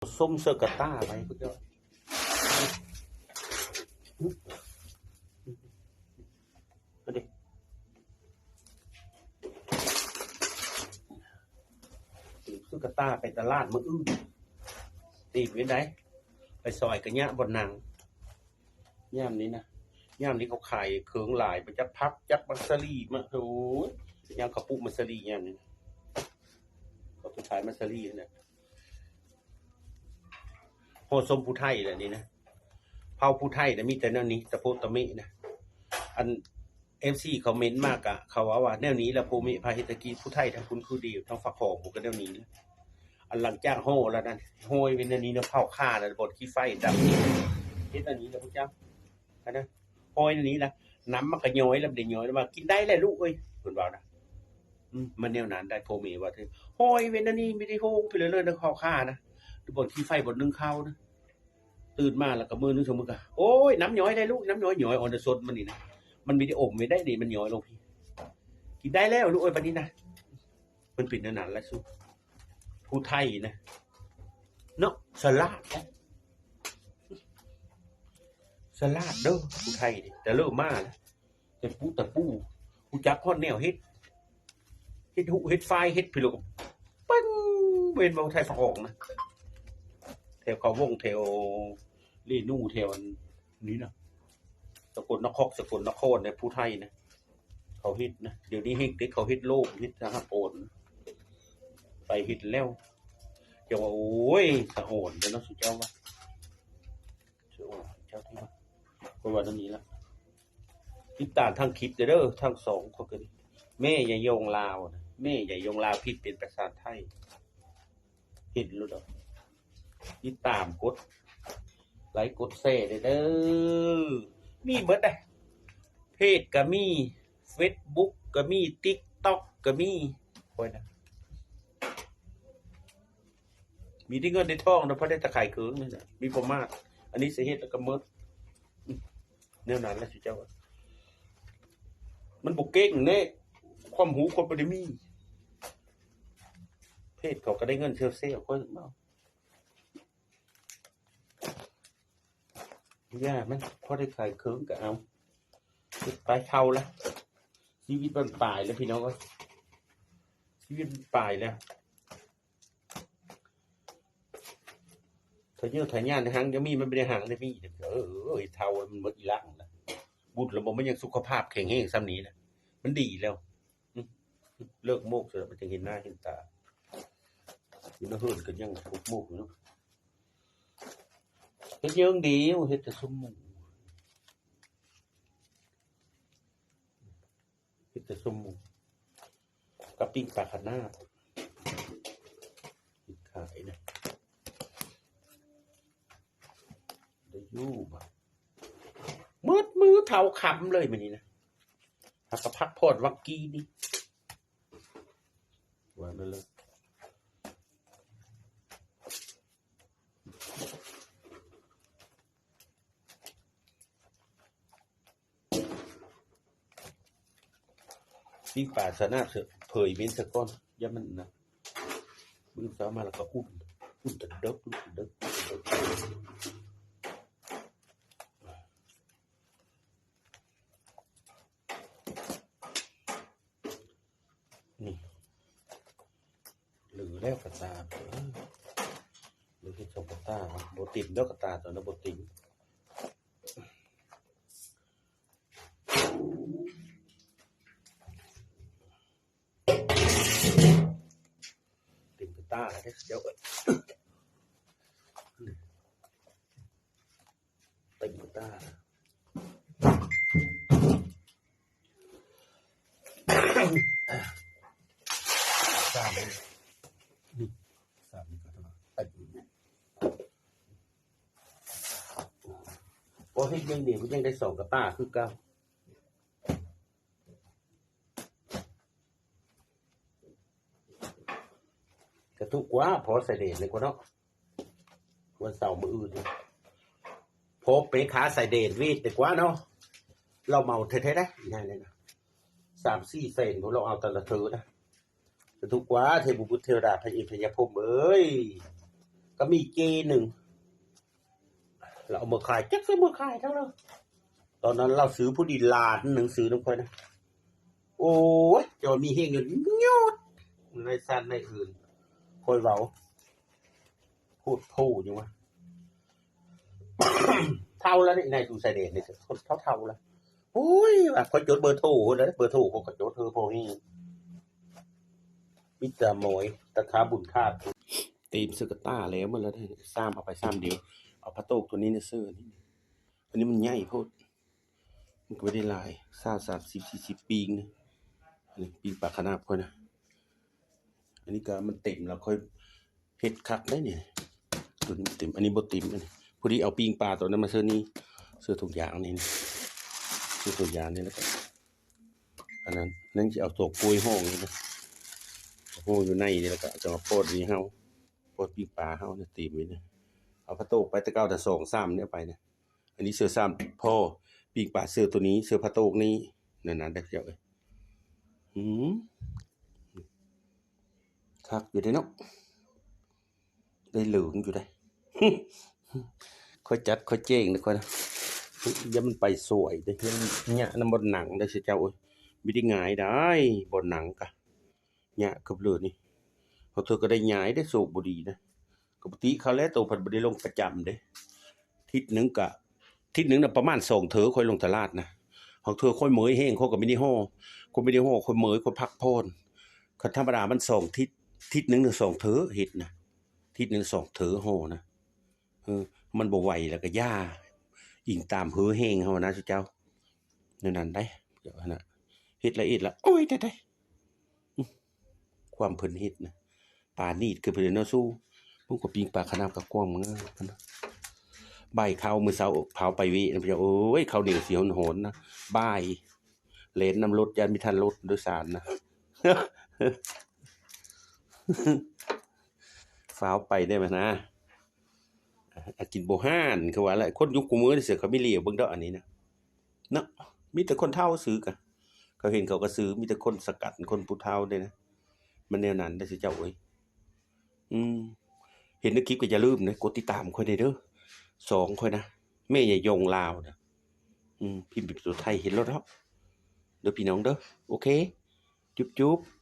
ສົ້ມເສື້ອກະຕ່າໄວ້ພຸ້ນເດີ ອັນນີ້ ຊື້ກະຕ່າໄປຕະຫຼາດມື້ອື່ນ ຕີບເວັນໃດ ໄປຊອຍກະຍະບ່ອນນັ່ງ ຍາມນີ້ນະ ຍາມນີ້ເຂົາຂາຍເຄື່ອງຫຼາຍ ໄປຈັກຜັກ ຈັກໝາກສາລີ ມາ ໂອ້ຍ ຍາມເຂົາປູກໝາກສາລີຍາມນີ້ນະ ເຂົາໄປຂາຍໝາກສາລີຫັ້ນນະ. ຫໍສົມຜູ້ໄທແຫຼະນີ້ນະ ເຜົ່າຜູ້ໄທນະ ມີແຕ່ແນວນີ້ ຕະໂພຕະເມະນະ ອັນ ເອັຟຊີ ຄອມເມັນມາກະ ເຂົາເວົ້າວ່າ ແນວນີ້ລະ ໂພເມະພາເຮັດຕະກີ້ ຜູ້ໄທທາງພຸ້ນຄືດີ ທາງຟາກຂອງພຸ້ນກະແນວນີ້ນະ ອັນຫຼັງຈາກຫໍລະນັ້ນ ຫ້ອຍເປັນແນວນີ້ນະ ເຜົາຂ້າລະ ບ່ອນຂີ້ໄຟດຳ ເຮັດອັນນີ້ລະ ພວກເຈົ້າ ຫັ້ນນະ ຫ້ອຍແນວນີ້ລະ ນ້ຳມັນກະຍ້ອຍລະ ໄດ້ຍ້ອຍລະວ່າ ກິນໄດ້ແຫຼະລູກເອີຍ ເພິ່ນວ່ານະ ອືມ ມັນແນວນັ້ນໄດ໋ ພໍ່ແມ່ວ່າ ຫ້ອຍເວັນອັນນີ້ມີແຕ່ໂຮງໄປເລີຍເລີຍນະ ເຂົ້າຂ້ານະ ຫຼືບ່ອນຂີ້ໄຟບ່ອນໜຶ່ງເຂົ້ານະ ຕື່ນມາແລ້ວກໍມື້ໜຶ່ງສອງມື້ກໍ ໂອ້ຍ ນ້ຳຍ້ອຍໄດ໋ລູກ ນ້ຳຍ້ອຍ ຍ້ອຍອອນແຕ່ສົດມັນນີ້ນະ ມັນມີແຕ່ອົມໄວ້ໄດ໋ນີ້ ມັນຍ້ອຍລົງພີ້ ກິນໄດ້ແລ້ວລູກເອີຍ ບັດນີ້ນະ ມັນເປັນແນວນັ້ນແຫຼະສູ ຜູ້ໄທນະ ເນາະ ສະຫຼາດນະ ສະຫຼາດເດີ ຜູ້ໄທນີ້ ແຕ່ເລີ່ມມານະ ແຕ່ປູ ແຕ່ປູ ຮູ້ຈັກຮອດແນວເຮັດ ເຮັດຫຸເຮັດຝາຍ ເຮັດພີ້ລະ ປຶ້ງ ເຫັນບໍ່ ໄທຟາກອອກນະ ແຖວເຂົາວົງ ແຖວເລນູ ແຖວອັນນີ້ນະ ສະກົນນະຄອກ ສະກົນນະຄອນນະ ຜູ້ໄທນະ ເຂົາເຮັດນະ ດຽວນີ້ເຮັດເດ້ ເຂົາເຮັດໂລກ ເຮັດສະຫະອອນ ໄປເຮັດແລ້ວ ເຈົ້າວ່າ ໂອ້ຍ ສະອອນເດີເນາະ ສຸເຈົ້າວ່າ ເຈົ້າທີ່ວ່າ ຂ້ອຍວ່າແນວນີ້ລະ ຕິດຕາມທາງຄລິບເດີ ທັງສອງຄົນກໍດີ ແມ່ຍາຍົງລາວນະ ແມ່ຍາຍົງລາວ ພິມເປັນພາສາໄທ ເຫັນໂລດດອກ ຕິດຕາມ ກົດໄລ ກົດແຊເດີ ມີເບິດເດ້ ເພຈກໍມີ ເຟສບຸກກໍມີ ຕິກຕັອກກໍມີ ຂ້ອຍນະ ມີແຕ່ເງິນແຕ່ທອງນະ ພໍໄດ້ແຕ່ຂາຍເຄື່ອງນີ້ນະ ມີປະມາດ ອັນນີ້ຊິເຮັດແລ້ວກໍໝົດ ແນວນັ້ນແຫຼະ ສຸເຈົ້າ ມັນບໍ່ເກັ່ງເດ້ ຄວາມຮູ້ຄົນບໍ່ໄດ້ມີ ເພຈເຂົາກໍໄດ້ເງິນເຊວໆ ຂ້ອຍເວົ້າ ຢ່າມັນ ພໍໄດ້ຂາຍເຄື່ອງກໍເອົາ ເຮັດໄປ ເຖົ້າລະ ຊີວິດບັ້ນປາຍແລ້ວ ພີ່ນ້ອງເອີຍ ຊີວິດບັ້ນປາຍແລ້ວ ທະເຍີທະຍານ ຮັ່ງຍັງມີ ມັນບໍ່ໄດ້ຮັ່ງໄດ້ມີ ເອີ ເຖົ້າ ມັນໝົດອີ່ຫຼັງລະ ບຸນລະບໍ່ ມັນຍັງສຸຂະພາບແຂງແຮງສ່ຳນີ້ນະ ມັນດີແລ້ວ ອື ເລີກໂມກຊະ ມັນຈັ່ງເຫັນໜ້າເຫັນຕາ ຢູ່ໃນເຮືອນກໍຍັງໂມກຢູ່ເນາະ ເຮັດຫຍັງດີ ເຮັດແຕ່ສົ້ມໝູ ເຮັດແຕ່ສົ້ມໝູ ກັບປີ້ງປາຂະໜາດ ເຮັດຂາຍນະ ໄດ້ຢູ່ບໍ່ ໝົດມື້ເທົ່າຄ່ຳເລີຍມື້ນີ້ນະ ຫາກະພັກຜ່ອນວັກກີ້ນີ້ ວ່ານັ້ນເລີຍ ປີ້ງປາຊະນະ ເຜີຍເມັນຊະກ່ອນ ຢ່າມັນນະ ມື້ເຊົ້າມາແລ້ວກໍອຸ່ນ ອຸ່ນແຕ່ເດິກ ອຸ່ນແຕ່ເດິກ ອຸ່ນແຕ່ເດິກ. ນີ້ ຫຼືແລ້ວກໍຕາມ ເອີ ຫຼືເຮັດສອງກະຕ່າ ບໍ່ເຕັມດອກ ກະຕ່າຕົວນັ້ນບໍ່ເຕັມ ເຕັມກະຕ່າແລ້ວເດ້ ເຈົ້າເອີຍ. ເຕັມກະຕ່າ ສາມ ນີ້ ສາມ ນີ້ກໍເຕັມ ພໍເຮັດຢ່າງດຽວມັນຍັງໄດ້ສອງກະຕ່າຄືເກົ່າ. ກະທຸກກວ່າ ພໍໃສ່ເດດເລີຍກວ່າເນາະ ວັນເສົາມື້ອື່ນ ພໍໄປຄາໃສ່ເດດເວດດີກວ່າເນາະ ລາວເມົາແທ້ໆ ໄດ໋ ອີ່ຫຍັງນີ້ນະ ສາມສີ່ແສນ ພວກລາວເອົາແຕ່ລະເທີນະ ກະທຸກກວ່າ ເທບບຸດເທວດາ ພະອິນພະຍາພົມເອີຍ ກໍມີເຈ້ໜຶ່ງ ລາວເອົາມາຂາຍ ຈັກຊິເອົາມາຂາຍເທົ່າໃດ. ຕອນນັ້ນລາວຊື້ຜູ້ດີລ້ານໜຶ່ງ ຊື້ນຳຂ້ອຍນະ. ໂອ້ຍ ເຈົ້າມີເຮງຢູ່ຍອດ ໃນຊັ້ນໃນອື່ນ ຂ້ອຍເວົ້າ ໂພດໂພຫຍັງວະ. ເຖົ້າແລ້ວນີ້ ນາຍຕູຊາຍແດນນີ້ ຄົນເຖົ້າໆແລ້ວ. ໂອ້ຍ ວ່າຂ້ອຍຈົດເບີໂທພຸ້ນແຫຼະ ເບີໂທຂ້ອຍກໍຈົດເຮີ ພໍແຮງ. ມີແຕ່ໝອຍ ຕາຂາບຸນຂາດ ຕີມເສື້ອກະຕ້າແລ້ວໝົດແລ້ວ ຊ້ຳເອົາໄປຊ້ຳດຽວ. ເອົາຜ້າໂຕກຕົວນີ້ນະເສື້ອນີ້ ອັນນີ້ມັນໃຫຍ່ໂພດ ມັນກໍບໍ່ໄດ້ຫຼາຍ ຊາວ ສາມສິບ ສີ່ສິບປີງນະ. ອັນນີ້ປີ້ງປາຂະໜາບຂ້ອຍນະ. ອັນນີ້ກໍມັນເຕັມແລ້ວ ຂ້ອຍເຮັດຄັກໄດ໋ນີ້ ຕົວນີ້ເຕັມ ອັນນີ້ບໍ່ເຕັມ. ອັນນີ້ພໍດີເອົາປີ້ງປາຕົວນັ້ນມາເຊີນີ້ ເຊີຖົງຢາງນີ້ນະ ເຊີຖົງຢາງນີ້ ແລ້ວກໍອັນນັ້ນ ຍັງຊິເອົາຕົວກ້ວຍຫ້ອງນີ້ນະ ຫ້ອງຢູ່ໃນນີ້ ແລ້ວກໍຈະມາປອດນີ້ເຮົາ ປອດປີ້ງປາເຮົານີ້ເຕັມນີ້ນະ. ເອົາຜ້າໂຕກໄປແຕ່ເກົ່ານະ ສອງສາມນີ້ເອົາໄປນະ. ອັນນີ້ເຊີຊ້ຳພໍ ປີ້ງປາເຊີຕົວນີ້ ເຊີຜ້າໂຕກນີ້ ນັ້ນນະເດີເຈົ້າເອີຍ. ອືມ ຄັກຢູ່ເດ້ເນາະ ໄດ້ເຫຼີງຢູ່ເດ້. ຂ້ອຍຈັດຂ້ອຍແຈ້ງນະ ຂ້ອຍນະ ຢ່າມັນໄປສວຍເດ້ ຢ່າມັນຍະນຳບ່ອນໜັງເດີເຈົ້າເອີຍ. ບໍ່ໄດ້ຫງາຍໄດ໋ ບ່ອນໜັງກະ ຍະກັບເລີນີ້ ບາງເທື່ອກໍໄດ້ຫງາຍໄດ້ ໂຊກບໍ່ດີນະ. ກໍປະຕິເຂົາແຫຼະ ໂຕເພິ່ນບໍ່ໄດ້ລົງປະຈຳເດ້. ທິດໜຶ່ງກະ ທິດໜຶ່ງນະປະມານສອງເທີ ຂ້ອຍລົງຕະຫຼາດນະ. ບາງເທື່ອຂ້ອຍເມື່ອຍແຮງ ຂ້ອຍກໍບໍ່ໄດ້ຫໍ່ ຂ້ອຍບໍ່ໄດ້ຫໍ່ ຂ້ອຍເມື່ອຍ ຂ້ອຍພັກຜ່ອນ. ຄັນທຳມະດາມັນສອງທິດ ທິດໜຶ່ງນະສອງເທີເຮັດນະ ທິດໜຶ່ງສອງເທີຫໍ່ນະ. ເອີ ມັນບໍ່ໄຫວແລ້ວກໍຢ່າ ອີງຕາມເຫື່ອແຮງເຮົານະ ເຈົ້າ ແນວນັ້ນໄດ໋. ເຮັດລະເຮັດລະ ໂອ້ຍ ໄດ້ໆ ຄວາມເພິ່ນເຮັດນະ ປານີດຄືເພິ່ນເນາະສູ. ເບິ່ງກວ່າປີ້ງປາຂະໜາບກະກວ້າງງາມນະ. ບ່າຍເຂົ້າມື້ເຊົ້າ ພາວໄປເວະນະ ໂອ້ຍ ເຂົ້າໜຽວຊິຮ້ອນໆນະ. ບ່າຍ ແລ່ນນຳລົດ ຢ້ານບໍ່ທັນລົດໂດຍສານນະ. ຟ້າວໄປໄດ້ມານະ ອາ ກິນບໍ່ຮ້ານ ຄືວ່າລະ ຄົນຍຸກຄູ່ມື້ນີ້ເສຍ ເຂົາມີຫຼຽວເບິ່ງດອກອັນນີ້ນະ ເນາະ. ມີແຕ່ຄົນເຖົ້າຊື້ກະ ເຂົາເຫັນເຂົາກໍຊື້ ມີແຕ່ຄົນສະກັດ ຄົນຜູ້ເຖົ້າເດ້ນະ. ມັນແນວນັ້ນເດ້ເຈົ້າເອີຍ. ອືມ ເຫັນໃນຄລິບກໍຢ່າລືມເດີ ກົດຕິດຕາມຂ້ອຍແດ່ເດີ ຊ່ອງຂ້ອຍນະ ແມ່ໃຫຍ່ຢອງລາວນະ. ອືມ ພິມເປັນພາສາໄທເຫັນໂລດເນາະ ເດີພີ່ນ້ອງເດີ. ໂອເຄ ຈຸບໆ.